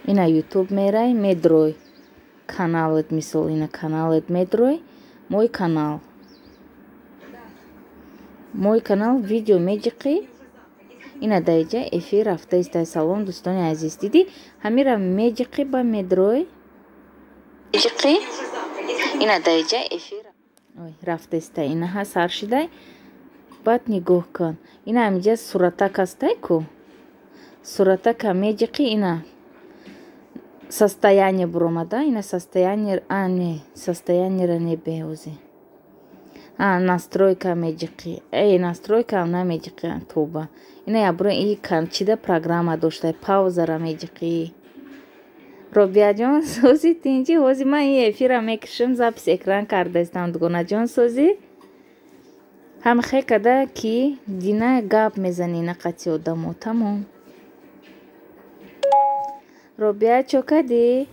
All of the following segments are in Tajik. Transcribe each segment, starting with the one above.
Ина Ютуб мерай, медрой. Каналат, мисол, ина каналат медрой, мой канал. Мой канал видео меҷиқӣ. Ина даиҷа эфир рафта истай. Салом, дӯстони азиз. Дидӣ? Ҳамира меҷиқӣ ба медрой. Меҷиқӣ. Ина даиҷа эфир ой рафта истай. Инаҳа сар шидай. Баъд нигоҳ кун. Ина ҳамиҷа суратак ҳастай ку. Суратака меҷиқӣ, ина состояние буромада. Ина состояние, а не, состояниера не беози. А настройка меҷиқӣ. Эй, настройкаам намеҷиқӣ, тоба. Ина ябро и чида программа доштай, паузара меҷиқӣ. Робияҷон, сози, тинҷӣ? Ҳози ман ин эфира мекушам, запись экран кардаистам. Дугонаҷон, сози? Ҳамихе када ки дина гап мезанӣ на қати одамо, тамом. Робия, чо кадӣ?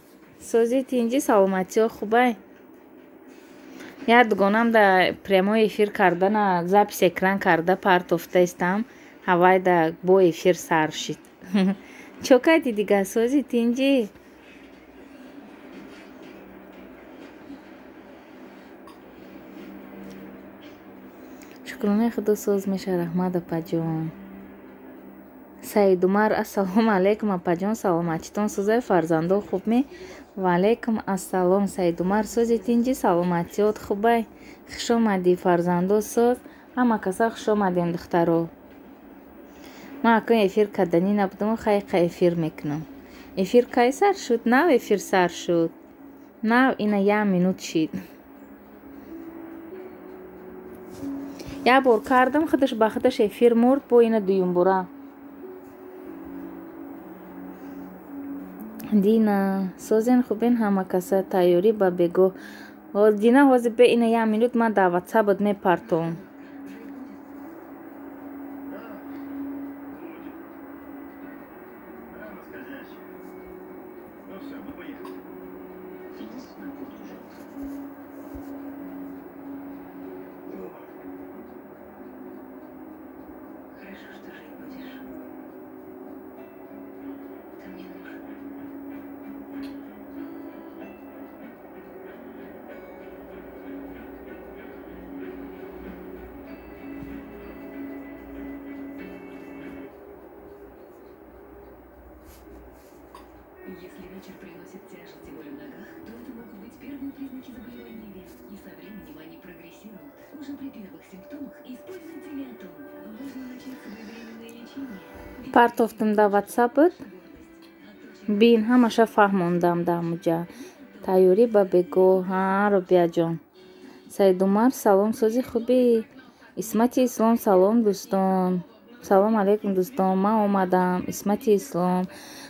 Сози, тинҷӣ, саломатиҳо хубай? Як дугонам да прямой эфир кардана запись экран карда партофта истам. Ҳавайда бо эфир сар шид. Чо кадӣ дига, сози, тинҷӣ? Шукронаи худо, соз меша. Раҳмат, апаҷон. Саидумар, ассалому алайкум, апаҷон, саломатитон созай, фарзандо хуб ме? Ва алайкум ассалом, Саидумар, сози, тинҷӣ, саломатиёт хубай? Хуш омадӣ, фарзандо соз, ҳама каса хуш омадем, духтаро. Ман акун эфир карданӣ набудаму хайқа эфир мекунам. Эфир кай сар шуд? Нав эфир сар шуд. Нав ина як минут шид. Як бор кардам, худаш ба худаш эфир мурд, бо ина дуюмбора. Дина, созен, хубен ҳама каса? Тайёрӣ ба бегоҳ. Дина, ҳозир бе ина як минут ман дар ватсапат мепартом. Ну все, мы поехали. Единственная куртку жалко. Хорошо, что жить будешь. Ты мне нужен. Если вечер приносит тяжесть и боль в ногах, то это могут быть первые признаки заболевания вен. И со временем они прогрессируют. Уже при первых симптомах используйте Леотон. Важно начать своевременное лечение. Ведь Партофтам дар ватсапат. Бин, ҳамаша фаҳмондам дар ҳамуҷа. Тайёрӣ ба бегоҳ, ҳа, Робияҷон. Саидумар, салом, сози, хубӣ? Исмати Ислом, салом, дӯстон. Салом алейкум, дӯстон, ман омадам. Исмати Ислом,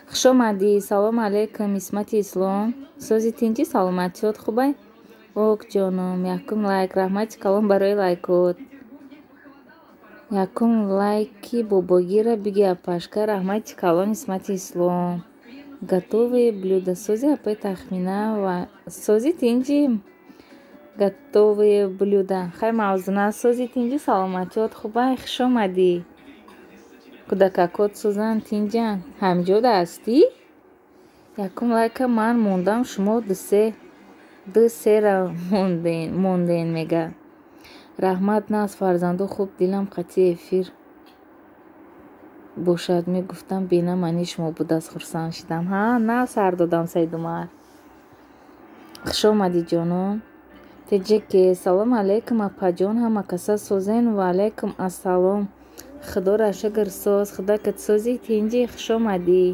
хуш омадӣ. Салом алейкум, Исмати Ислом. Сози, тинҷӣ, саломатиёт хубай? Ок, ҷоном, якум лайк, раҳмати калон барои лайкот. Якум лайки бобогира биги, апашка, раҳмати калон, Исмати Ислом. Готовые блюда. Сози, апай Тахмина ва сози, тинҷӣ? Готовые блюда. Хай, мавзуна, сози, тинҷӣ, саломатиёт хубай? Хуш омадӣ. Кӯдакакот созанд, тинҷанд? Ҳамҷода ҳастӣ? Якум лайка ман мондам, шумо дусе ду сера монден мега. Раҳмат, наз, фарзандо хуб, дилам қатъи эфир бошад мегуфтам, бина мани шумо будааст, хурсанд шидам. Ҳа, нав сар додам, Саидумар. Хуш омадӣ, ҷонон. Теҷеке, салом алейкум, апаҷон, ҳама каса созен? Ва алейкум ассалом. Худоро шукр, соз, худакат сози, тинҷӣ? Хуш омадӣ.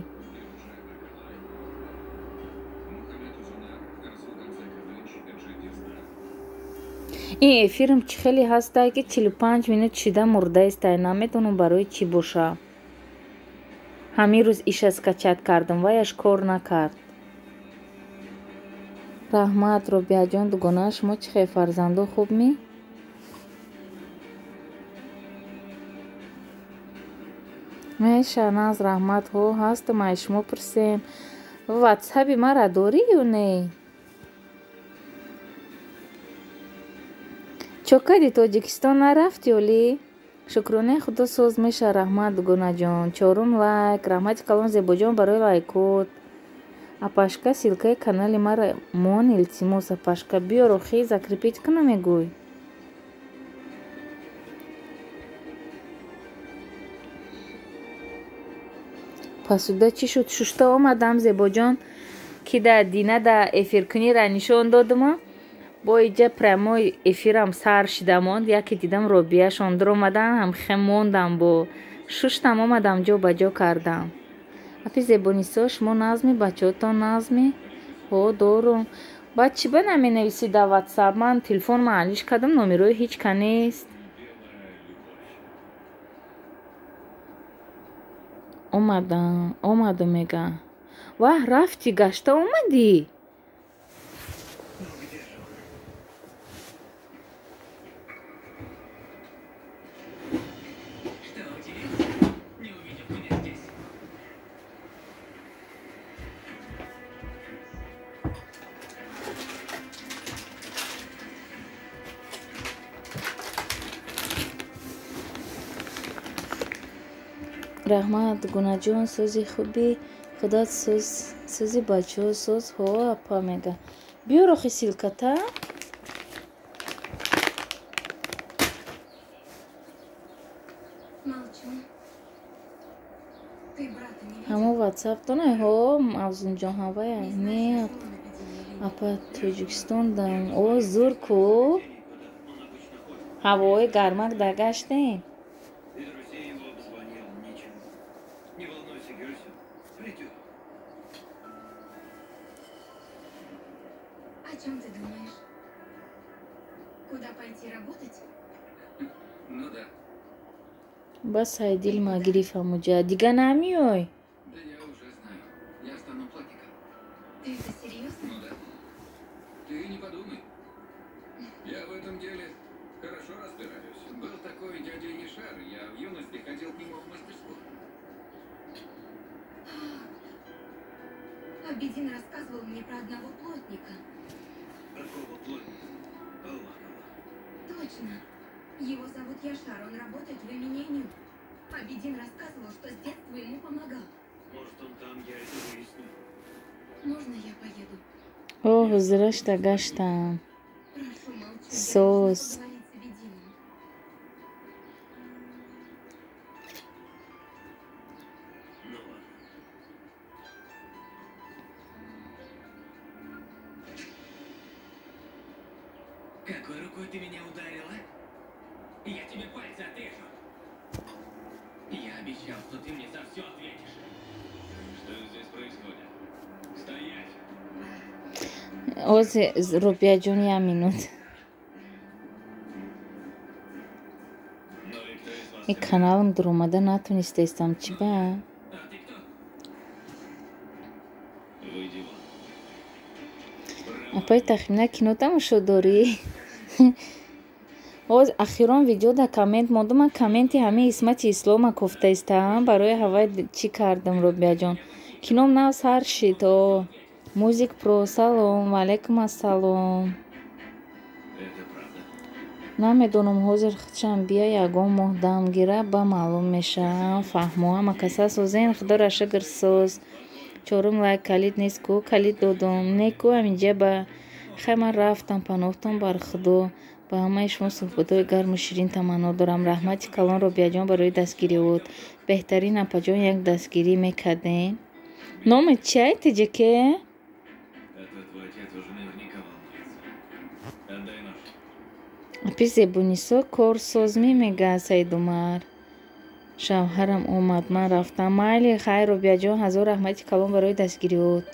Ин эфирам чӣ хеле ҳастай, ки 45 минут шида мурдаистай, намедонам барои чӣ боша. Ҳамин рӯз иша скачать кардам, ваяш кор накард. Раҳмат, Робиаҷон, дугона, шумо чӣ хел, фарзандо хуб ми? Меша, наз, раҳмат, ҳо, ҳастам, ай шумо пурсем. Ватсаби мара дорӣ ё не? Чо кардӣ, Тоҷикистон нарафтӣ олӣ? Шукронаи худо, соз меша, раҳмат, дугонаҷон. Чорум лайк, раҳмати калон, Зебоҷон, барои лайкот. Апашка, ссылкаи канали мара мон, илтимос, апашка, биёр, охи закрепить кунам, мегӯй. Пасуда чӣ шуд? Шушта омадам, Зебоҷон, ки да дина да эфиркунира нишон додума. Бо иҷа прямой эфирам сар шида монд. Яке дидам, Робияшон дуромадан, ҳамхе мондам, бо шуштам омадам, ҷо ба ҷо кардам. Апи Зебонисо, шумо назми, бачаҳотон назми? Ҳо, дорум. Баъд чӣ ба наменависӣ дар ватсап? Ман телефон маалиш кардам, номерои ҳеҷ ка нест. Омадам, омадам, мега. Ваҳ, рафтӣ, гашта омадӣ? Ну где же он? Что, удивился, не увидев меня здесь? Раҳмат, Гунаҷон, сӯзи хуби худат сӯз, сӯзи бачаҳо соз. Ҳо, апа, мега. Биёр охи ссылката. Молчу. Ты брата не видел? Ҳамо ватсаптона? Ҳо, Мавзунҷон, ҳавая. Не Не, знаешь, нашел он Абидина или нет? апа, Тоҷикистон дам. О, зур ку. Никуда. Он обычно ходит. Ҳавои гармак дагаштем. И друзей его обзвонил. Ничего. Не волнуйся, Гюльсю. Придет. О чем ты думаешь? Куда пойти работать? Ну да. Бас, ай дил ма гирифт ҳамуҷа. Дига намеёй? Да я уже знаю. Я стану плотником. Ты это серьезно? Ну да. Ты не подумай. Я в этом деле хорошо разбираюсь. Был такой дядя Ешар. Я в юности ходил к нему в мастерскую. Абидин рассказывал мне про одного плотника. Какого плотника? Аллах, Аллах. Точно. Его зовут Яшар, он работает в Эминеню. Абидин рассказывал, что с детства ему помогал. Может, он там, я это выясню. Можно я поеду? О, ҳозирашта гаштам. Прошу, молчу. Я Соз. должна поговорить с Абидином. Ну ладно. Какой рукой ты меня ударила? Я тебе пальцы отрежу. Я обещал, что ты мне за все ответишь. Что здесь происходит? Стоять! Ози, Робияҷон, як минут. Ну и кто из вас Ин каналам дуромада натонистаистам. Чӣ ба? А ты кто? Выйди вон. Апаи Тахмина, кино тамошо дорӣ? Оз ахирон видео да коммент мондум. Ман комменти ҳамаи Исмати Ислома кофтаистам. Барои ҳавай чӣ кардам, Робияҷон? Кином нав сар шид. О, Музик Про, салом, ваалайкум ассалом. Это правда? Намедонам, ҳозир худшам бия, ягон моҳ дам гира, ба маълум мешавам. Фаҳмо, ҳама каса созен, худоро шукр, соз. Чорум лайк, калид нест ку, калид додум. Не ку, ҳаминҷа ба хай, ман рафтам, паноҳтон бар Худо. Ба ҳамаи шумо суҳбатҳои гарму ширин таманно дорам. Раҳмати калон, Робияҷон, барои дастгириҳот. Беҳтарин, апаҷон, як дастгирӣ мекардем. Номет чиай, тиҷаке? А то твой отец уже наверняка волнуется. Отдай нож. Апи Зебунисо, кор созмӣ, мега Саидумар. Шавҳарам омад, ман рафтам. Майли, хайр, Робияҷон, ҳазор раҳмати калон барои дастгириҳот.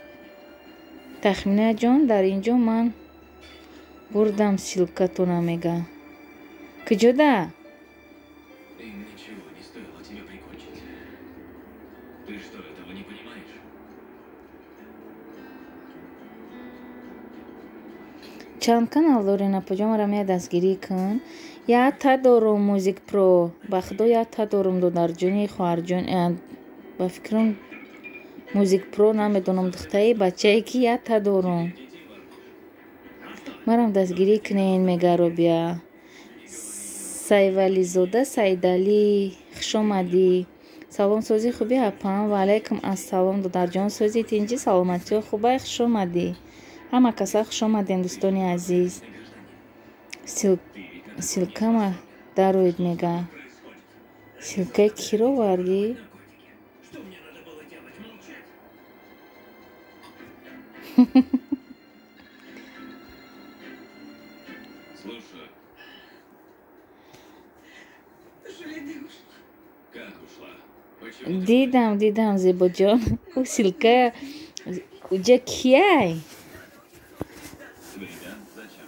Тахминаҷон, дар ин ҷо ман бурдам ссылкатона, мега. Куҷода? Им ничего не стоило тебя прикончить. Ты что, этого не понимаешь? Чанд канал дорен, апаҷон, маро мея дастгирӣ кун. Якта дорум, Музик Про. Ба худо, якта дорум, додарҷони, хоҳарҷон, ба фикрам, Музик Про, намедонам, духтаи бачае ки якта дорум. Марам дастгирӣ кунен, мега Робия. Сайвализода Саидалӣ, хушомадӣ. Салом, сози хуби апам. Ва алайкум ассалом, додарҷон, сози тинҷи, саломатиё хубай, хуш омадӣ. Ҳама каса хуш омадем, дӯстони азиз. Ссылкама дароед мега. Ссылкаи киро овардӣ? Что мне надо было делать? Молчать? Слушаю. Жаледа ушла. Как ушла? Почему? Дидам, дидам, Зебоҷон. Ӯ ссылка уҷа кияй? Ребят, зачем?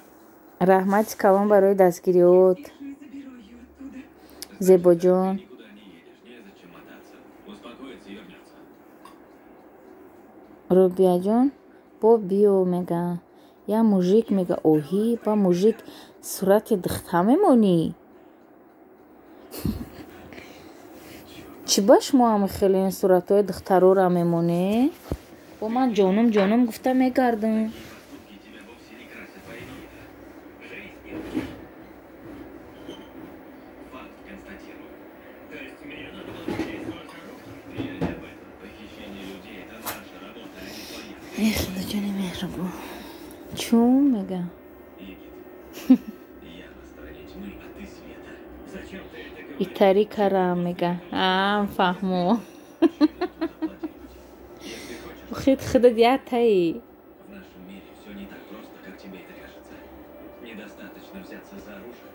Раҳмати калон барои дастгириёт. Пишу и заберу ее оттуда. Зебоҷон. Ты никуда не едешь, незачем мотаться. Успокоится и вернется. Рубияҷон, бо биё мега. Я мужик мега. Оҳӣ, ба мужик сурати духта мемонӣ? Чӣ ба шумо ҳами хеле ин суратҳои духтароро мемонед? Бо ман ҷонум ҷонум гуфта мегардам. Поступки тебя вовсе не красят, пойми это. Жизнь не учишь. Факт констатирую. То есть мне надо было действовать оружием? Я не об этом. Похищение людей – это наша работа, а не твоя. Эх, худоҷони меҳрубон. Чун мега? Игит, я на стороне тьмы, а ты света. Зачем ты это говоришь? Итари карам мега. А, фаҳмо. Чем я буду платить? Если хочешь, Хид худат ятаи. в нашем мире все не так просто, как тебе это кажется. Недостаточно взяться за оружие,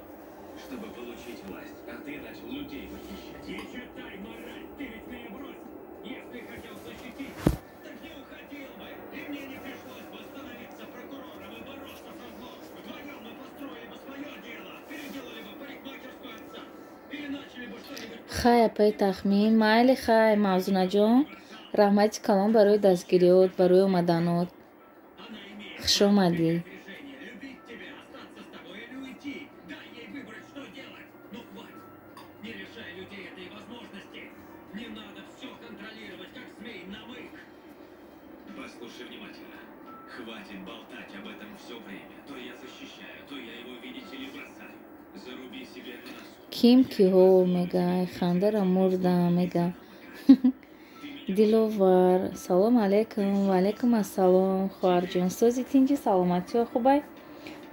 чтобы получить власть, а ты начал людей похищать. Не читай мораль, ты ведь меня бросил. Если хотел защитить, так не уходил бы, и мне не пришлось бы становиться прокурором и бороться со злом. Вдвоем мы построили бы свое дело, переделали бы парикмахерскую отца или начали бы что-нибудь. Хай, апаи Тахмин, майли, хай, Мавзунаҷон. Раҳмати калон барои дастгириёт, барои омаданот. Она имеет Хуш омадӣ. решение любить тебя, остаться с тобой или уйти. Дай ей выбрать, что делать. Ну хватит. Не лишай людей этой возможности. Не надо все контролировать, как змей намык. Послушай внимательно. Хватит болтать об этом все время. То я защищаю, то я его, видите ли, бросаю. Заруби себе на носу. Ким киҳо мега, хандара мурдам мега. Диловар, салом алейкум, ва алейкум ассалом, хоҳарҷон. Сози тинҷи, саломатиё хубай?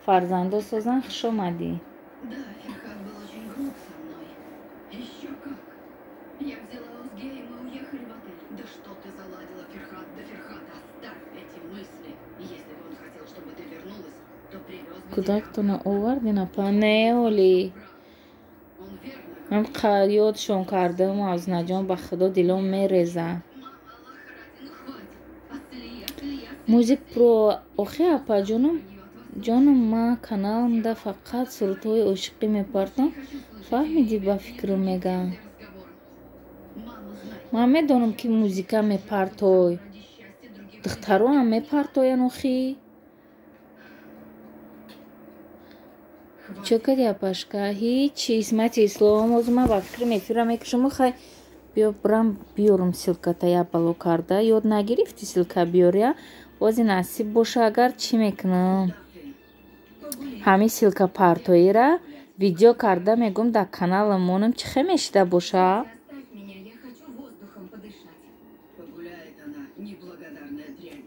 Фарзандо созан, хуш омадӣ. Да, Ферхат был очень груб со мной. Еще как. Я взяла Озге, и мы уехали в отель. Да что ты заладила, Ферхат? Да Ферхат, оставь эти мысли. Если бы он хотел, чтобы ты вернулась, то привез бы тебя Кӯдактона овардин, апа? Не, оли. обратно. Он верно Ман ёдшон кардам, Мавзунаҷон, ба худо дилом мереза. Мама, Аллаха ради, ну хватит. Асли, Асли, Асли. Музик про охи, апаҷонум, ҷонум, ман каналамда фақат сурудҳои ошиқӣ мепартам. Фаҳмидӣ, ба фикру мега. Мама, знай, Ман медонам, ки музика мепартой. ради счастья других Духтароам мепартоян охи. Чо кади, апашка? Ҳичи, Исмати Ислом, ҳозир ман ба фикрам эфира мекушам. Хай, биё бирам биёрам ссылката як бало карда. Ёд нагирифти ссылка биёрия? Бози насиб боша, агар чӣ мекунам? Ҳамин ссылка партоира видео карда мегӯм дар каналам монам, чӣ хел мешида боша? Оставь меня, я хочу воздухом подышать. Погуляет она, неблагодарная дрянь.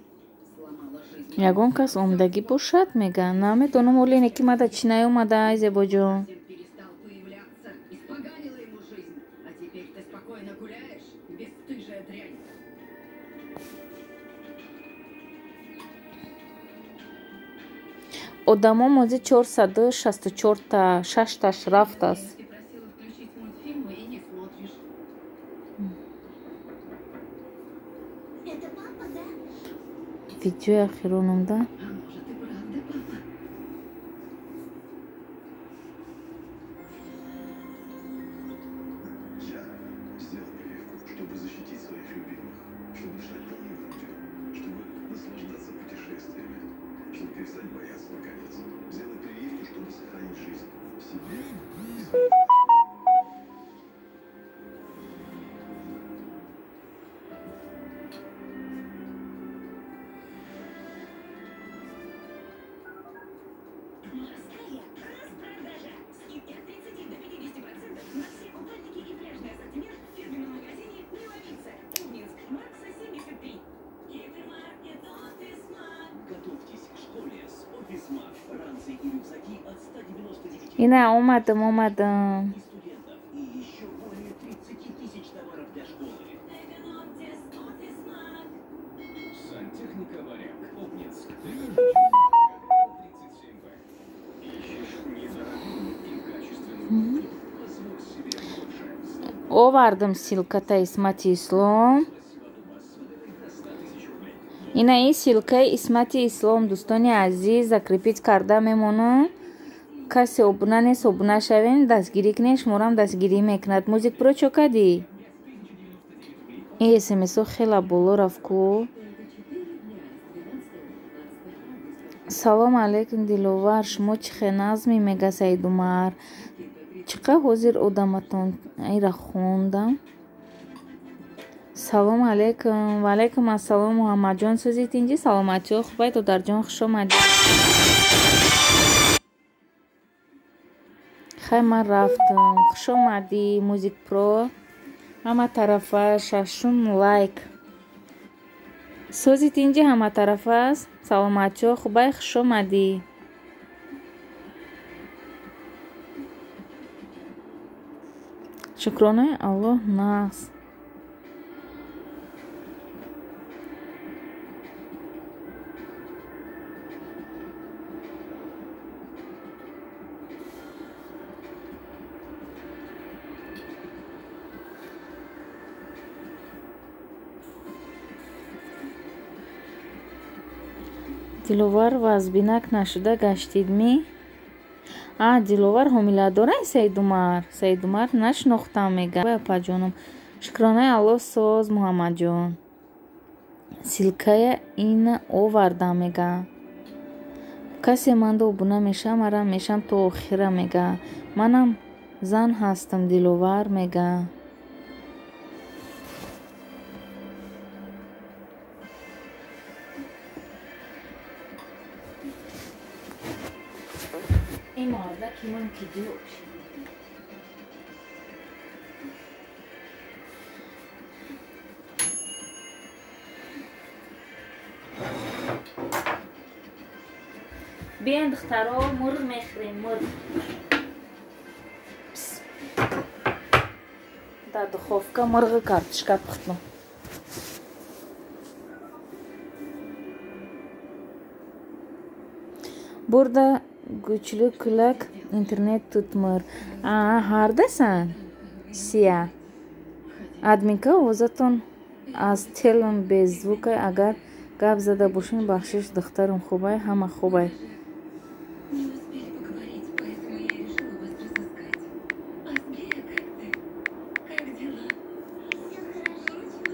Сломала жизнь. Ягон кас омадагӣ бошад мега. Намедонам, оли не ки мада чӣ наёмада, ай Зебоҷон. Совсем перестал появляться. Испоганила ему жизнь. А теперь ты спокойно гуляешь, бесстыжая дрянь. Одамо мози 464та, шашташ рафтааст. Ты просила включить мультфильмы и не смотришь. Это папа, да? Видеои ахиронамда. А может и правда, папа? Я сделал прививку, чтобы защитить своих любимых, чтобы дышать полной грудью, чтобы наслаждаться путешествиями, чтобы перестать бояться наконец. Сделай прививку, чтобы сохранить жизнь себе и своим. Морская распродажа. Скидки от 30 до 50% на все купальники и пляжный ассортимент в фирменном магазине Ина омадам, омадам. Овардам ссылка та Исмати Ислом. Ина ин ссылка и Исмати Ислом, дӯстони азиз, закрепить карда мемонам. Касе обуна нест, обуна шавем, дастгирӣ кунем, шуморам дастгирӣ мекунад. Музик Про чо кардӣ? Ин смсо хела боло рафт ку. Салом алейкум, Диловар, шумо чӣ хел назмӣ, мега Саидумар. Чӣ қадр ҳозир одаматон ира хондам. Салом алейкум. Ва алейкум ассалом, Муҳаммадҷон, сӯзи тинҷӣ, саломатиҳо хубай, додарҷон, хуш омадӣ. Хай, ман рафтам. Хуш омадӣ, Музик Про. Ҳама тарафа шашум лайк. Сӯзи тинҷӣ ҳама тарафа аст. Саломатиҳо хубай, хуш омадӣ. Шукронаи Аллоҳ нағз. Диловар вазбинак нашуда гаштидмӣ? А, Диловар ҳомиладорай Саидумар? Саидумар нашинохтам, мега. Апаҷонум. Шукронаи Аллоҳ соз, Муҳаммадҷон. Ссылка я ина овардам, мега. Касе манда обуна мешавам, марам мешам то охира, мега. Манам зан ҳастам, Диловар, мега. Ин мардаки ман ки ҷо шид. Биен, духтаро, мурғ мехӯрем, мурғ. Дар духовка мурғи картошка пухтам. Бурда güçlü kulak internet tutmur. А, ҳардасан? Сия. Админка, овозатон аз телон без звука, агар гап зада бошем, бахшиш, духтарам хубай, ҳама хубай. Не успели поговорить, поэтому я решила вас разыскать. Азбия, как ты? Как дела? Все хорошо. Точно?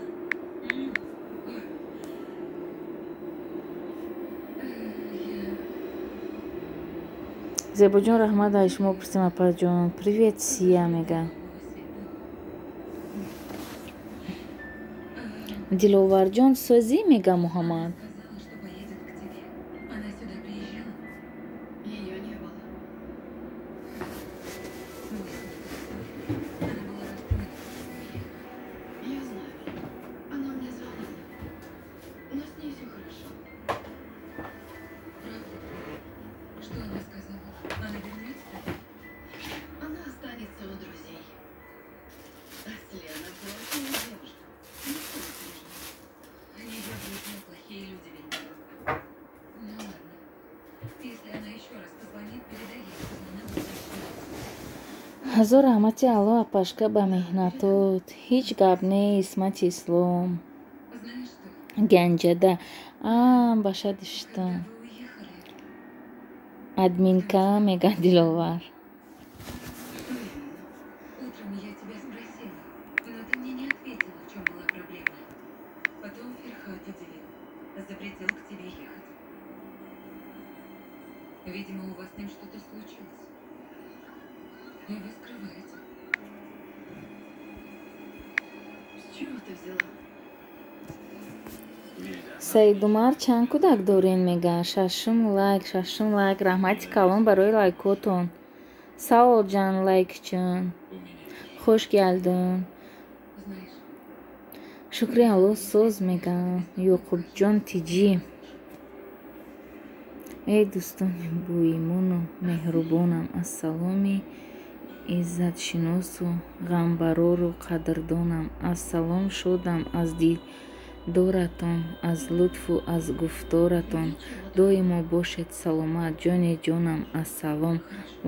Я Зебоҷон, раҳмат, ай шумо пурсем, апаҷон. Привет, Сия, мега. Диловарҷон, созӣ, мега Муҳаммад. Сказала, что поедет к тебе. Она сюда приезжала? Ее не было. Мы с ней поссорились. Она была расстроена, что я уехала. Я знаю. Она мне звонила. Но с ней все хорошо. Правда? Что она сказала? Она вернется? Она останется у друзей. Асли, она плохая девушка. Не стоит переживать. Ее друзья плохие люди, Вильдана. Ну ладно. Если она еще раз позвонит, передай ей, чтобы она больше. Ҳазор раҳмати Аллоҳ, апашка, ба меҳнатот. Ҳеҷ гап не, Исмати Ислом. Знаешь что? Ганҷада. А, баша диштам. Когда вы уехали, Админка, мега Диловар. Что именно? Утром я тебя спросила, но ты мне не ответила, в чем была проблема. Потом Ферхат удивил. Запретил к тебе ехать. Видимо, у вас с ним что-то случилось. И вы скрываете. С чего ты взяла? Саидумар, чанд кӯдак дорем, мега. Шашум лайк, шашум лайк. Раҳмати калон барои лайкотон. Саволҷан, лайкчун. Хуш гелдин. Знаешь, Шукри Аллоҳ соз, мега. Ёқубҷон тиҷӣ. Эй дӯстони боимону меҳрубонам, аз саломи иззатшиносу ғамбарору қадрдонам. Аз салом шодам, аз дидоратон, аз лутфу аз гуфторатон. Доимо бошед саломат, ҷони ҷонам. Ассалом.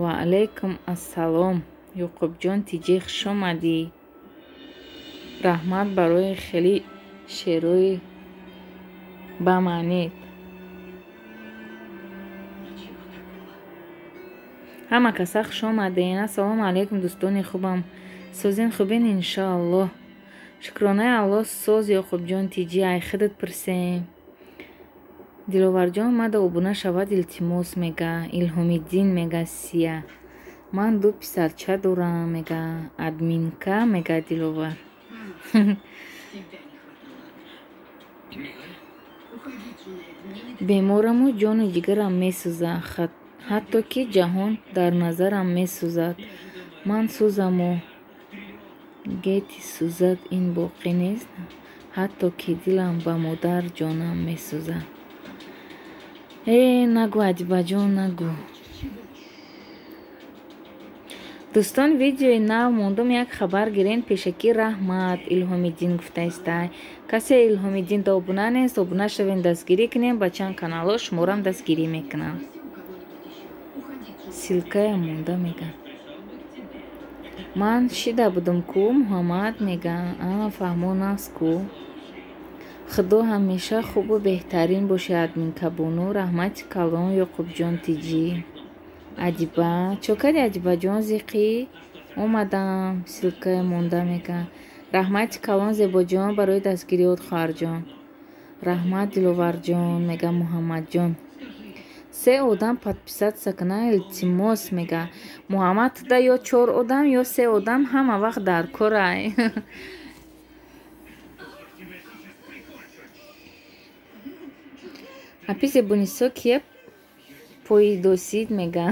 Ва алайкум ассалом. Ёқубҷон Тиҷӣ, хуш омадӣ. Раҳмат барои хеле шеърҳои бамаънед. Ҳама каса хуш омадед. Ассалому алайкум, дӯстони хубам. Созин, хубин, иншоаллоҳ. Шукронаи Аллоҳ, соз Ёқубҷон Тиҷӣ, ай худат пурсем. Диловарҷон мада обуна шавад, илтимос, мега. Илҳомиддин мега сия. Ман ду писарча дорам, мега. Админка, мега Диловар. Бемораму ҷону ҷигарам месӯзад, ҳатто ки ҷаҳон дар назарам месӯзад. Ман сӯзаму гети сӯзад ин боқӣ нест, ҳатто ки дилам ба модар ҷонам месӯзад. Э, нагӯ, Адибаҷон, нагӯ. Дӯстон, видеои нав мондум, як хабар гирен пешакӣ. Раҳмат, Илҳомиддин гуфтаистай. Касе Илҳомиддин да обуна нест, обуна шавем, дастгирӣ кунем. Ба чанд каналҳо шуморам дастгирӣ мекунам. Ссылкая монда, мега. Ман шида будум ку, Муҳаммад мега. А, фаҳмо наст ку. Худо ҳамеша хубу беҳтарин боши, админкабону. Раҳмати калон, Ёқубҷон Тиҷӣ. Адиба, чо кади Адибаҷон зиқӣ? Омадам, ссылкая монда, мега. Раҳмати калон, Зебоҷон, барои дастгириёт, хоҳарҷон. Раҳмат, Диловарҷон, мега Муҳаммадҷон. Се одам подписаться кна, илтимос, мега. Муҳаммад да ё чор одам, ё се одам ҳама вақт дар корай. Апи Зебонисо кия поидосид, мега.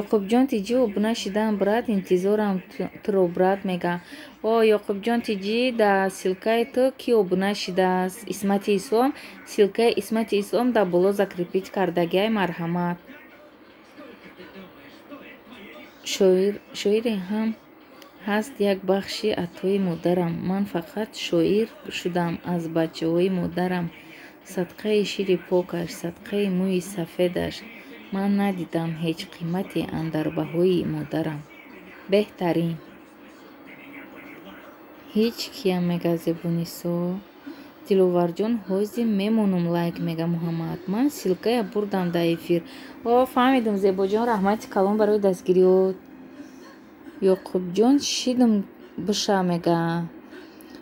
Ёқубҷон Тиҷӣ, обуна шидаам, брат, интизорам туро, брат, мега. О, Ёқубҷон Тиҷӣ, да ссылкаи ту ки обуна шидааст? Исмати Ислом, ссылкаи Исмати Ислом дар боло закрепить кардагиай, марҳамат. Шоире ҳам ҳаст як бахши атои модарам. Ман фақат шоир шудам аз бачаҳои модарам. Садқаи шири покаш, садқаи мӯи сафедаш. Ман надидам ҳеҷ қимате андар баҳои модарам. Беҳтарин. Ҳеҷ кия, мега Зебонисо. Диловарҷон, ҳозир мемонум лайк, мега Муҳаммад. Ман ссылкая бурдам дар эфир. О, фаҳмидум, Зебоҷон, раҳмати калон барои дастгириёт. Ёқубҷон, шидум биша, мега.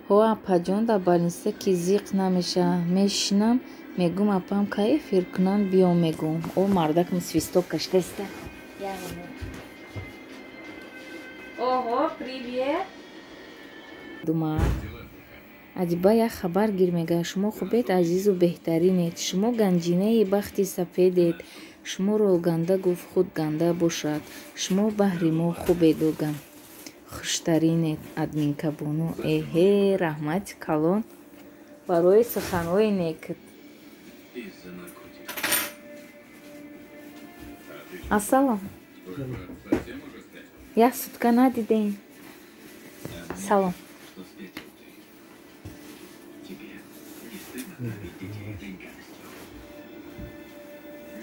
Ҳо, апаҷон, дар больница ки зиқ намеша. Мешинам, мегум апам кай эфир кунанд, биём, мегум. О, мардакам свисток кашидаиста. Ого, привет. Дума. Адиба як хабар гир, мега. Шумо хубед, азизу беҳтаринед. Шумо ганҷинаи бахти сафедед. Шуморо ганда гуфт худ ганда бошад. Шумо баҳри мо хубеду хуштаринед, админкабону. Эҳе, раҳмати калон барои суханҳои некат. Ассалом. Як сутка надидем. Салом.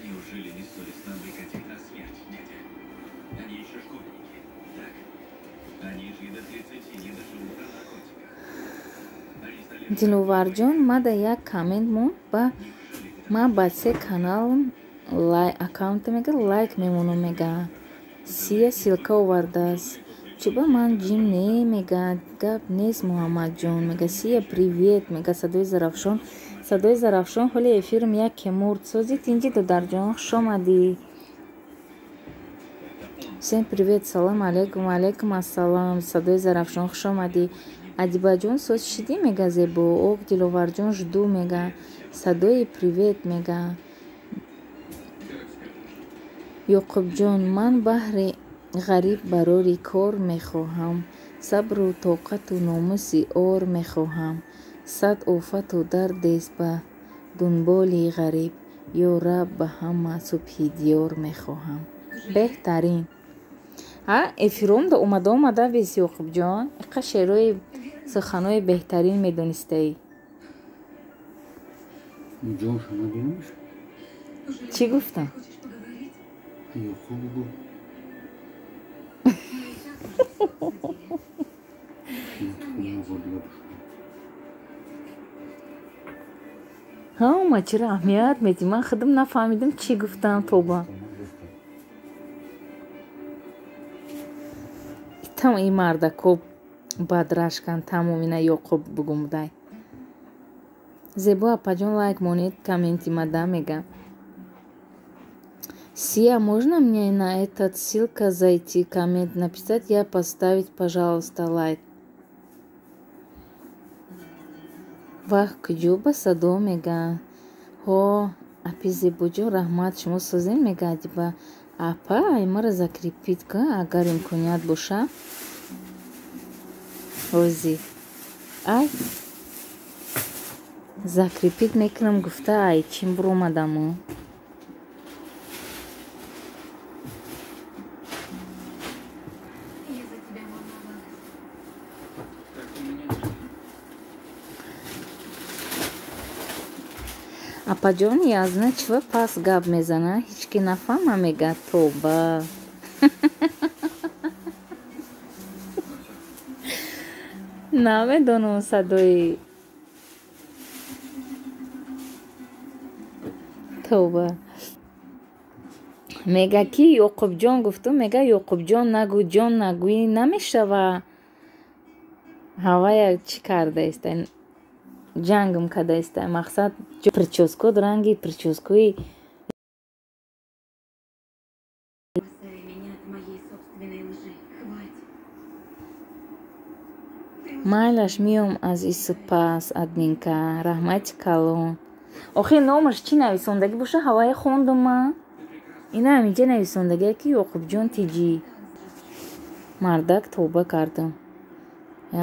Неужели не совестно обрекать их на смерть, дядя? Они еще школьники, так? Они же и до 30 не доживут до наркотиков. Они стали... Диловарҷон, мада як коммент монд ба ма ба се канал лай аккаунта, мега, лайк мемонам, мега. Сия ссылка овардааст. Чуба ман ҷим не, мега, гап нест, Муҳаммадҷон, мега. Сия привет, мега. Садои Зарафшон, садои Зарафшон, ҳоли эфирм яке мурд. Сози тинҷи, додарҷон, хуш омадӣ. Всем привет, салом алейкум, алейкум ассалом. Садои Зарафшон, хуш омадӣ. Адибаҷон, соз шидӣ, мега Зебо. Ок, Диловарҷон, жду, мега. Садои привет, мега. Ёқубҷон, ман баҳри ғариб барори кор мехоҳам, сабру тоқату номуси ор мехоҳам. Сад офату дардест ба дунболи ғариб, Ё раб, ба ҳама субҳи диёр мехоҳам. Беҳтарин. Ҳа, эфиромда омада омада бес, Ёқубҷон. Иқа шеърои суханҳои беҳтарин медонистаӣ. Ҷоша набиниш? Чӣ гуфтам? Ёқуб гу. Ҳама чиро аҳамият медиҳӣ? Ман худам нафаҳмидам, чӣ гуфтам, тоба. Там и мардако бадрашкан, тамом ина Ёқуб бугумдай. Зебо апаҷон, лайк монед комменти мада, мега. Сия, можно мне на этот ссылка зайти, коммент написать, я поставить, пожалуйста, лайк. Вах, куҷо ба садо, мега. Ҳо, апи Зебоҷон, раҳмат, шумо созем, мега Адиба. Апа, ай мара закрепить ка, агар имконият боша. Ҳози. Ай закрепить мекунам гуфта, ай чим буромадаму. Я за тебя волновалась. Так ты меня не жди. Апаҷон, язна чива пас гап мезана, ҳеҷ ки нафаҳма, мега, тоба. Намедонам садои тоба. Мега ки Ёқубҷон гуфту, мега Ёқубҷон нагӯ, ҷон нагӯӣ намешава. Ҳавая чӣ кардаиста? Ҷангм кардаиста. Мақсад прическо ранги прическои Спасая меня от моей собственной лжи. Хватит. Ты уже Майлаш, миём аз ису пас, админка. Раҳмати калон. Охи номаш чӣ нависондагӣ боша, ҳавае хондум ман. Ина ҳаминҷа нависондагие ки Ёқубҷон тиҷӣ. Мардак, тавба кардам.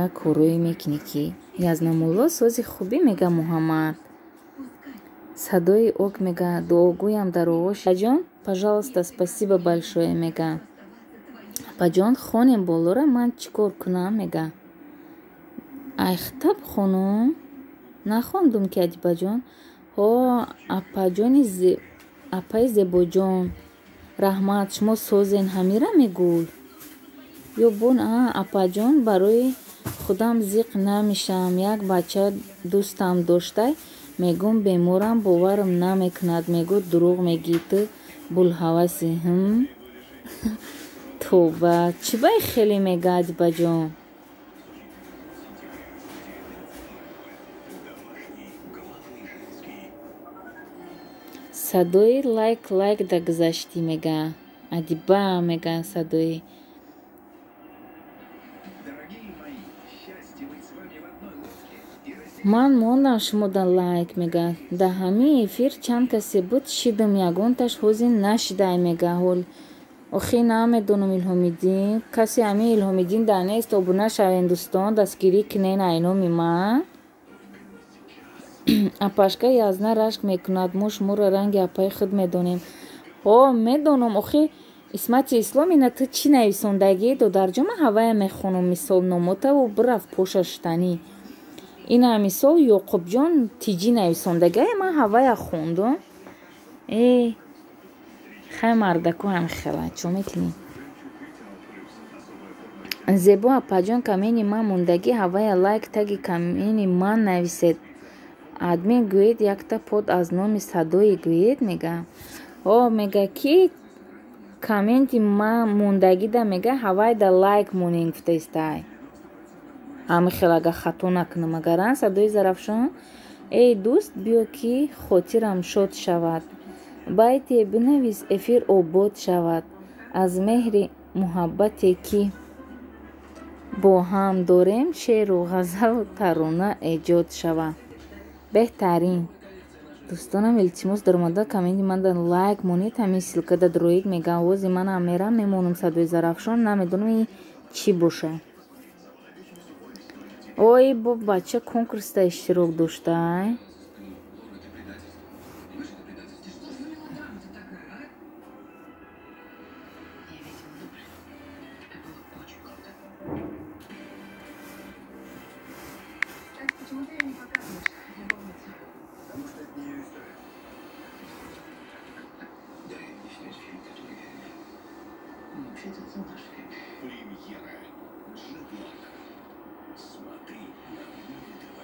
Як корое мекунӣ ки Язнамулло сози хубӣ, мега Муҳаммад. пускай. Садои ок, мега, дуогӯям дар оғош. Апаҷон, пожалуйста, спасибо большое, мега. Оставаться твоей. Апаҷон, хонем болора, ман чӣ кор кунам, мега. Айхтаб хонум? Нахондум ки, Адибаҷон. Ҳо, апаҷони апаи Зебоҷон. Раҳмат, шумо созен, ҳамира мегӯй. Ё бон, а, апаҷон, барои худам зиқ намешавам. Як бача дӯстам доштай, мегӯм беморам, боварам намекунад. Мегӯ дурӯғ мегӣ, ту булҳаваси. Ҳм? Тоба, чӣ бай хеле мега, Адибаҷон? Садои лайк лайк да гузаштӣ, мега. Адиба, мега садои. Дорогие мои, счастье быть с вами в одной лодке и разделить Ман мондам шумо да лайк, мега. Да ҳамин эфир чанд касе буд, шидам, ягонташ ҳозир нашидай, мега. Ҳол охи намедонам Илҳомиддин. Касе ҳамин Илҳомиддин дар нест, обуна шавен дӯстон, дастгирӣ кунен айноми ман. Апашка язна рашк мекунад, мо шуморо ранги апаи худ медонем. Ҳо, медонам, охи Исмати Ислом, ина ту чӣ нависондагӣ, додарҷон, ман ҳавая мехонам, мисол номотаву бирафт поша штанӣ. Ина мисол Ёқубҷон тиҷӣ нависондагӣ, ман ҳавая хондум. Э, хай мардаку ҳам хела, чо мекунӣ? Зебо апаҷон, камени ман мондагӣ, ҳавая лайк таги камени ман нависед. Админ гӯед якта под аз номи садои гӯед, мега. О, мега ки комменти ман мондагида, мега, ҳавайда лайк монен гуфтаистай. Ҳами хел агар хато накунам, агаран садои Зарафшон. Эй дӯст, биё ки хотирам шод шавад. Байте бинавис, эфир обод шавад. Аз меҳри муҳаббате ки бо ҳам дорем, шеъру ғазалу тарона эҷод шавад. Беҳтарин. Дӯстонам, илтимос, даромада комменти манда лайк монед, ҳамин ссылкада дроид, мега. Овози манам мерам, мемонам садои Зарафшон, намедонам ин чӣ боша. Ой, бо бача конкурсда иштирок доштай. засветится наш фильм. Премьера. Джек Блэк. Смотри на Муви ТВ.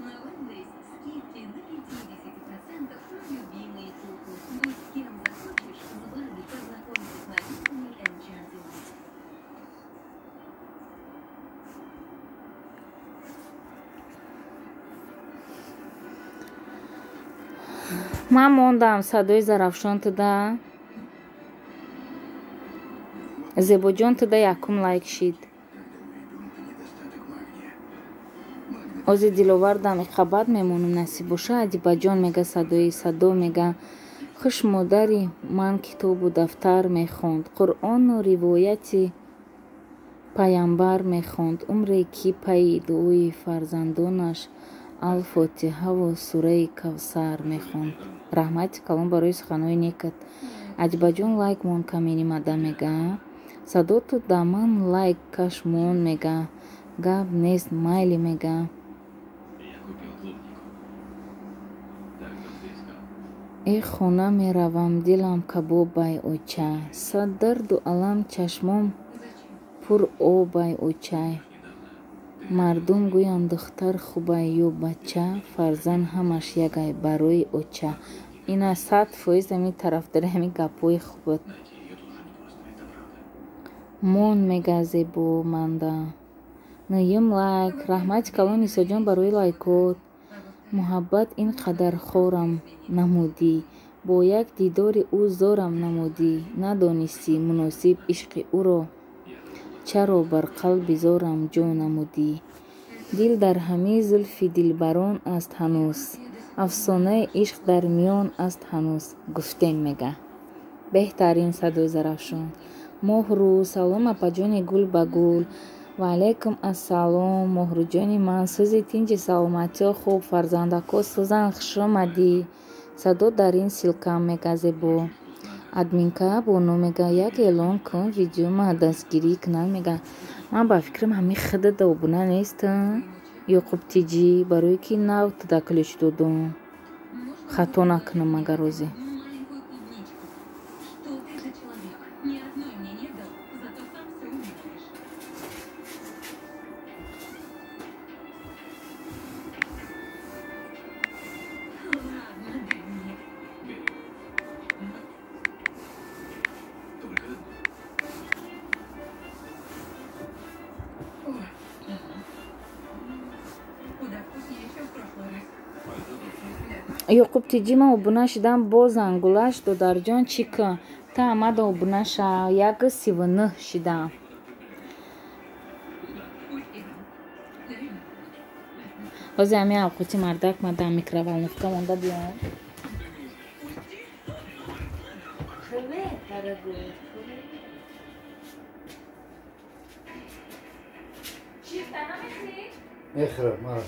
На Wildberries скидки до 50% на любимые куклы. Будь с кем захочешь, с Барби познакомься с новинками Enchantimals. Ман мондам садои Зарафшон туда. Зебоҷон туда якум лайк шид. Ози Диловар дам иқабат мемонам насиб боша. Адибаҷон мега садои садо мега. Хуш модари ман китобу дафтар мехонд, Қуръону ривояти паямбар мехонд. Умре ки пайи дуои фарзандонаш Алфотиҳаву сураи Кавсар мехонд. Раҳмати калон барои суханҳои некат. Адибаҷон лайк мон каменимада мега. Садоту да ман лайк каш мон мега. Гап нест майли мега. Э хона меравам дилам кабобай оча. Сад дарду алам чашмом пур обай очай. Мардум гӯянд духтар хубай ё бача, фарзанд ҳамаш ягай барои оча. Ина 100% ҳамин тарафдари ҳамин гапҳои хубат. Мон мега зебо манда. Нӯюм лайк. Раҳмати калон Исоҷон барои лайкот. Муҳаббат ин қадар хорам намудӣ, бо як дидори ӯ зорам намудӣ. Надонистӣ муносиб ишқи ӯро, чаро бар қалби зорам ҷо намудӣ. Дил дар ҳамаи зулфи дилбарон аст ҳанӯз, афсонаи ишқ дар миён аст ҳанӯз. Гуфтем мега. Беҳтарин садои Зарафшон. Моҳрӯ салом апаҷони гул ба гул. Ва алайкум ассалом моҳрӯҷони ман. Сӯзи тинҷи саломатиё хуб фарзандако сӯзан хушомадӣ. Садо дар ин силкам мега зебо. Админка бону мега як эълон кун видеома дастгирӣ кунанд мега. Ман ба фикрам ҳамин худада обуна нестам. Ёқуб Тиҷӣ барое ки нав туда ключ додум. Хато накунам агар розӣ. Ёқуб Тиҷӣ ман обуна шидам боз зангулаш додарҷон чӣ кун? Та амада обуна ша 139 шидам. Ҳозир ҳамин авқоти мардак ма дар микроволновка монда биём. Мехӯрам, мара.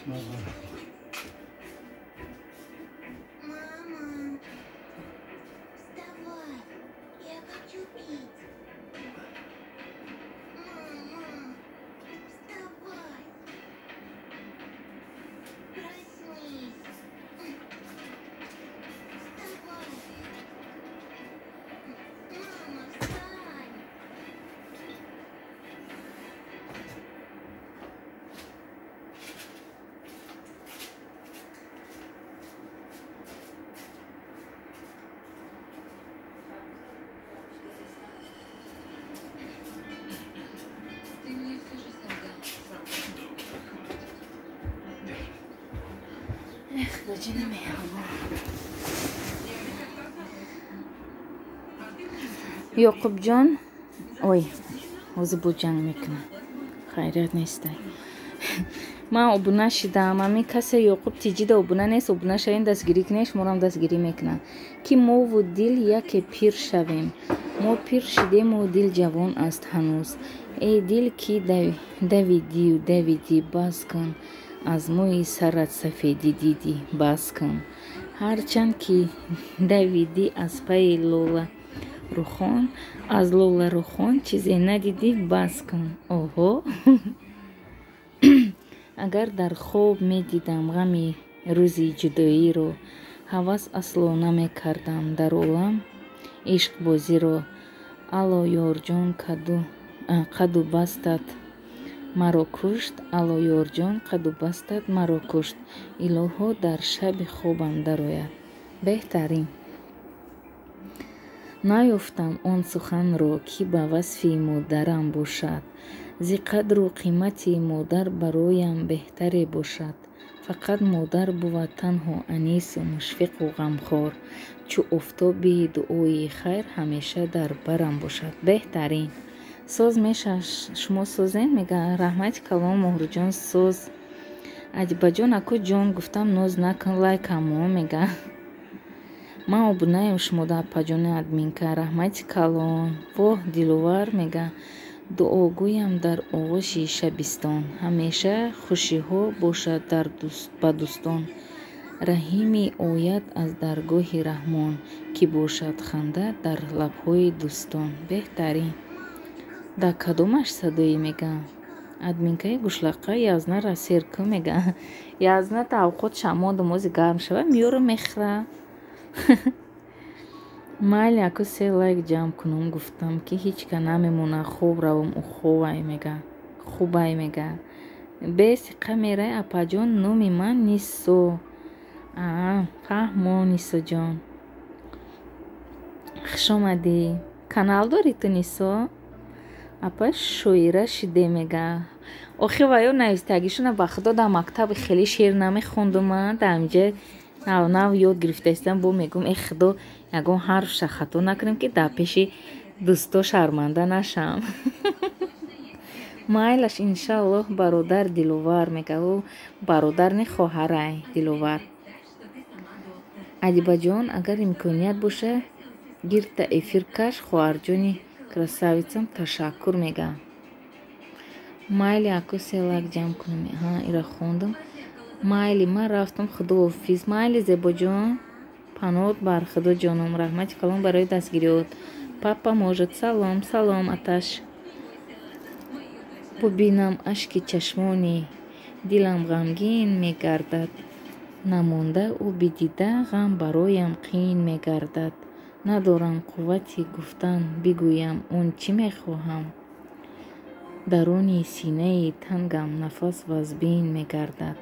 Мама, вставай, я хочу пить. Мама, вставай. Проснись. Вставай. Мама, встань. Ёқубҷон ой ҳозир бо ҷанг мекунам. Хайрият нестай. Ман обуна шидам. Ҳамин касе Ёқуб Тиҷида обуна нест, обуна шавем, дастгирӣ кунем, шуморам дастгирӣ мекунам. Ки мову дил яке пир шавем. Мо пир шидему дил ҷавон аст ҳанӯз. Эй дил ки давидию давидӣ бас кун. Аз мӯи сарат сафедӣ дидӣ бас кун. Ҳарчанд ки давидӣ аз пайи лола рухон, аз лола рухон чизе надидӣ бас кун. Оҳо. Агар дар хоб медидам ғами рӯзи ҷудоиро, Ҳавас асло намекардам дар олам ишқбозиро. Алло ёрҷон қаду бастат маро кушт, алло ёрҷон қаду бастат маро кушт. Илоҳо дар шаби хобам дарояд. Беҳтарин. Наёфтам он суханро, ки ба васфи модарам бошад. Зи қадру қимати модар бароям беҳтаре бошад. Фақат модар бувад танҳо анису мушфиқу ғамхор. Чу офтоби дуои хайр ҳамеша дар барам бошад. Беҳтарин. Соз меша, шумо созен? Мега раҳмати калон Моҳруҷон соз. Адибаҷон аку ҷон гуфтам ноз накун лайкамо мега. Ман обунаем шумода апаҷони админка. Раҳмати калон. Воҳ Диловар мега. Дуогӯям дар оғӯши шабистон. Ҳамеша хушиҳо бошад ба дӯстон. Раҳими ояд аз даргоҳи Раҳмон, ки бошад ханда дар лабҳои дӯстон. Беҳтарин. Дар кадомаш садоӣ мега? Админкаи гӯшлақа язнара сер кун мега. Язна та авқот шамондум ози гарм шава меёру мехӯра. Майли аку се лайк ҷамъ кунум гуфтам ки ҳеҷ ка намемона хоб равам ӯ хобай мега. Хубай мега. Бесиқа мерай апаҷон номи ман Нисо. Аа, фаҳмо Нисоҷон. Хуш омадӣ. Канал дорӣ ту Нисо? Апа шоира шиде мега. Охи ваё навистагишона ба худо дар мактаби хеле шеър намехондум ман дар ҳаминҷа нав нав ёд гирифтаистам бо мегӯм э худо ягон ҳарфша хато накунем ки дар пеши дӯсто шарманда нашам. Майлаш иншааллоҳ бародар Диловар мега. Ӯ бародар не хоҳарай Диловар. Адибаҷон агар имконият боша гирта эфир каш хоҳарҷони красавицам ташаккур мега. Майли аку се лайк ҷамъ кунем. Ҳа, ира хондам. Майли ман рафтам худоҳофиз. Майли Зебоҷон паноҳ бар худо ҷоном. Раҳмати калон барои дастгириёт. Папа может салом салом аташ. Бубинам ашки чашмони дилам ғамгин мегардад. Намонда ӯ бидида ғам бароям қиин мегардад. Надорам қуввати гуфтан бигӯям он чӣ мехоҳам. Даруни синаи тангам нафас вазбин мегардад.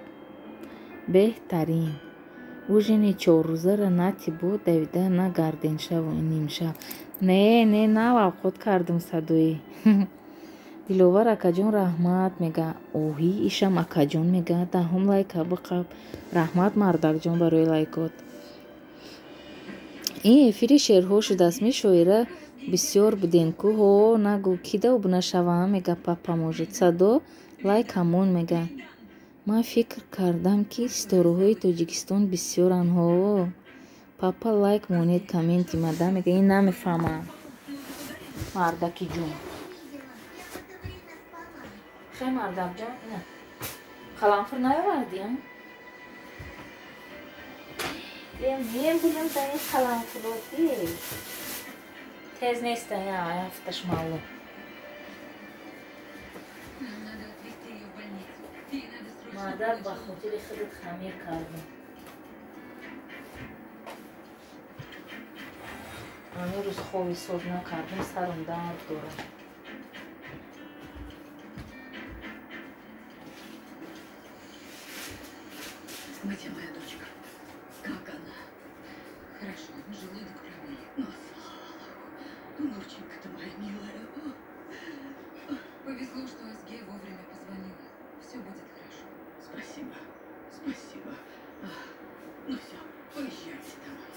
Беҳтарин. Ужини чоррӯзара натибу давида нагарден шаву нимшаб. Не, не, нав авқот кардум садоӣ. Диловар акаҷон раҳмат мега. Оҳӣ ишам акаҷон мега. Даҳум лайка биқаб. Раҳмат мардакҷон барои лайкот. Ин эфири шеърҳо шудааст. Ми шоира бисёр будем ку ҳо нагӯ кида обуна шавам мега папа может. Садо лайк ҳамон мега. Ман фикр кардам ки ситораҳои Тоҷикистон бисёранд ҳо. Папа лайк монед комменти мада мега. Ин намефаҳмам. Мардаки ҷун. Хе мардакҷон ина. Қаламфур наёвардӣ? Мем будам дар ин қаламфуротӣ. Тез неста, ҳафташ маълум. Мардак ба хотири худат хамир кардем. Ҳамин рӯз хоби соз накардем, сарам дард дорад. Где моя дочка? Как она? Хорошо, желудок промыли. Ну, слава Аллаху. Внученька-то моя милая. Повезло, что Озге вовремя позвонила. Все будет хорошо. Спасибо, спасибо. Ну все, поезжайте домой.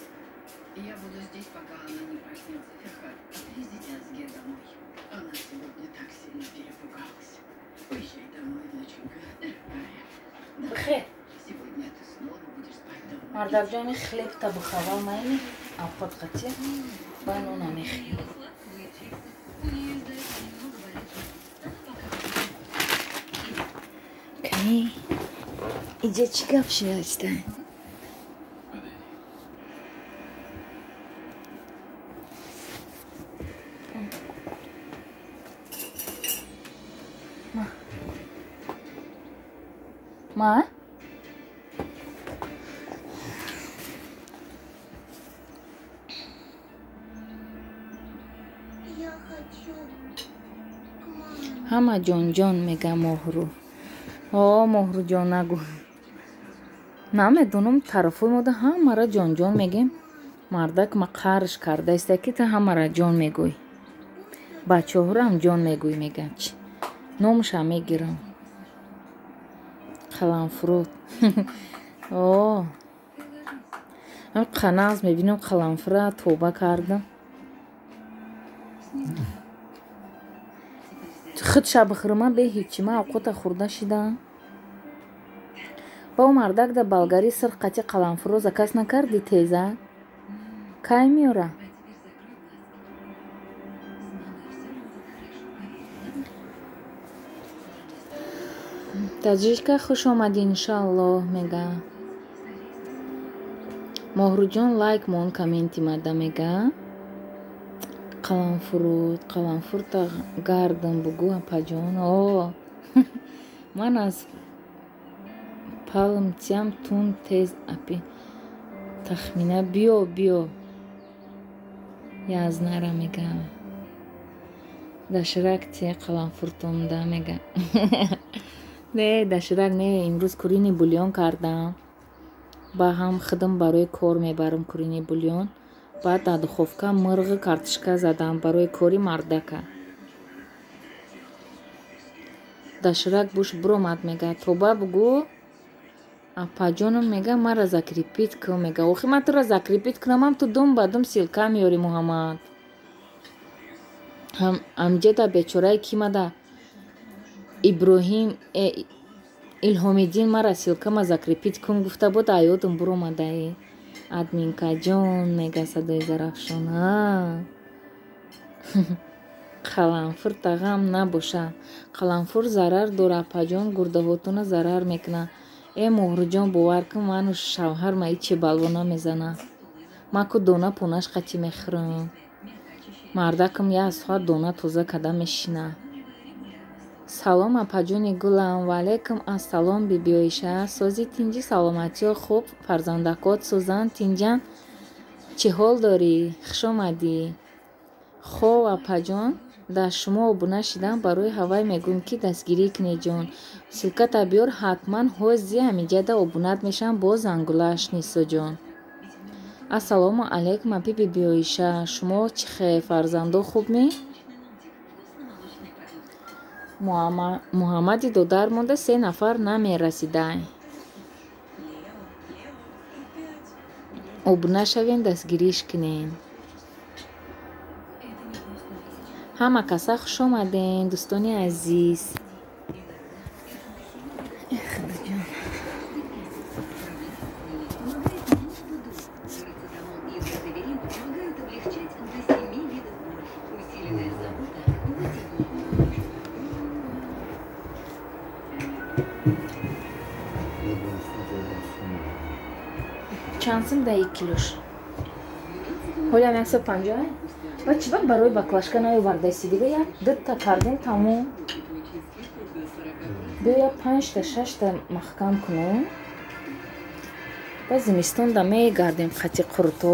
Я буду здесь, пока она не проснется. Ферхат, отвезите Озге домой. Она сегодня так сильно перепугалась. Поезжай домой, доченька, дорогая. Бхе. Сегодня ты снова будешь спать дома. Мардакҷони хлебта бухавал майли авқот қатӣ ба нона мехӯрем. Кани иҷа чӣ гап шудаста? Ма? Ҳама ҷонҷон мега Моҳру. О, Моҳруҷон, нагӯ. Намедонам, тарафҳои мода ҳамара ҷонҷон мегем. Мардак ма қарш кардаиста, ки ту ҳамара ҷон мегӯй. Бачаҳоро ҷон мегӯй, мега. Номашам мегирам. Қаламфурод. О, қаназ мебинам, қаламфура тоба кардам. Худша бихӯрма бе ҳечи, ма авқота хӯрда шидам. Ба мардак да болгари сир қати қаламфуро заказ накардӣ теза? Кай меёра? Таҷичка, хуш омадӣ, иншааллоҳ, мега. Моҳруҷон, лайк мон комменти мада, мега. Қаламфуруд, қаламфурта гардам бугӯ, апаҷон. О, ман аз палмтиям тун тез апи Тахмина, биё, биё. Язнара, мега. Даширак те қаламфуртонда, мега. Не, даширак не, имрӯз куриный бульон кардам. Ба ҳам худам барои кор мебарам куриный бульон. Баъд дар духовка мирғи картошка задам барои кори мардака. Даширак буш биромад, мега. Тоба бугӯ, апаҷонам, мега, мара закрепить кун, мега. Охи ман тура закрепить кунамам, ту дум ба дум ссылка меёри, Муҳаммад. Амҷеда бечорае ки мада Иброҳим Илҳомиддин мара ссылкама закрепить кун гуфта буд, аёдам биромадаи. Админкаҷон, мега садои Зарафшон. Қаламфур тағам набоша. Қаламфур зарар дора, апаҷон, гурдаҳотона зарар мекуна. Э, Моҳруҷон, бовар кун, ману шавҳар ма ичи балво намезана. Ма ку дона понаш қатӣ мехӯрам. Мардакам як соат дона тоза када мешина. Салом, апаҷони гулам. Ваалайкум ассалом, бибиоиша. Сози, тинҷи, саломатиё хуб, фарзандакот сӯзан, тинҷан. Чӣ ҳол дорӣ? Хушомадӣ. Хоб, апаҷон, дар шумо обуна шидам, барои ҳавай мегӯем, ки дастгирӣ кунед, ҷон. Ссылката биёр, ҳатман ҳози ҳамиҷада обунат мешавам бо зангулаш, Нисоҷон. Ассалому алайкум, апи бибиоиша. Шумо чӣ хел, фарзандо хуб-мӣ? Муҳаммади додар монда се нафар намерасидай. Обуна шавем, дастгириш кунем. Ҳама каса хуш омадем, дӯстони азиз. Худоҷон. Чанд сум да як килош? Ҳолиам 150? Ва чӣ ба барои баклажка наёвардаисти дига? Як дута кардем, тамом. Биё, як панҷта, шашта маҳкам кунем. Ба зимистонда мегардем хати қурто.